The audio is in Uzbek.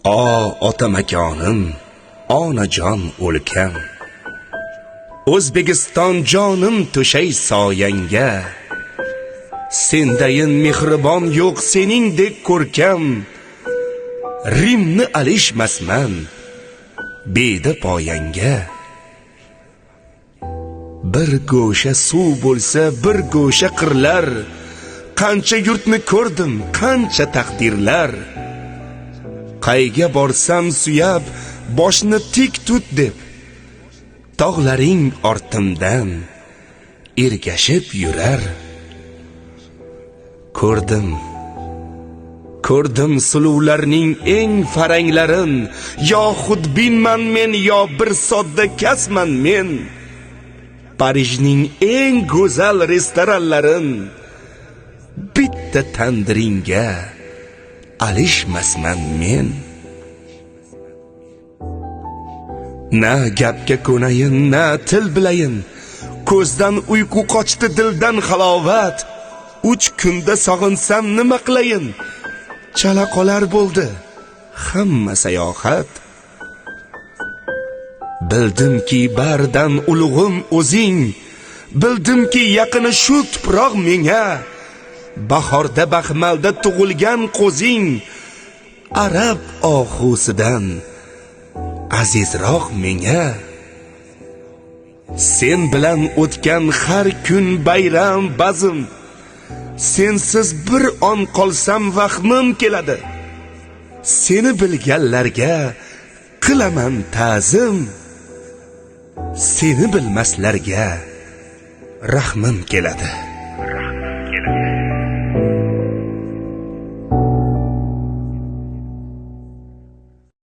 O ota makonim, onajon o'lkam. O'zbekiston jonim to'shay soyangga. Sendayin mehribon yo'q, seningdek ko'rkam. Rimni alishmasman beda poyangga. Bir go'sha suv bo'lsa, bir go'sha qirlar. Qancha yurtni ko'rdim, qancha taqdirlar. Qayga borsam suyab, boshni tik tut deb, tog'laring ortimdan ergashib yurar. Ko'rdim, ko'rdim suluvlarning eng faranglarin. Yo xudbinman men, yo bir sodda kasman men. Parijning eng go'zal restoranlarin bitta tandiringga alishmasman men. Na gapga ko'nayin, na til bilayin. Ko'zdan uyqu qochdi, dildan halovat. 3 kunda sog'insam nima qilayin? Chala qolar bo'ldi hamma sayohat. Bildimki, baridan ulug'im o'zing. Bildimki, yaqini shu tuproq menga. Bahorda baxmalda tug'ilgan qo'zing arab ohusidan azizroq menga. Sen bilan o'tgan har kun bayram, bazm. Sensiz bir on qolsam vahmim keladi. Seni bilganlarga qilaman ta'zim, seni bilmaslarga rahmim keladi.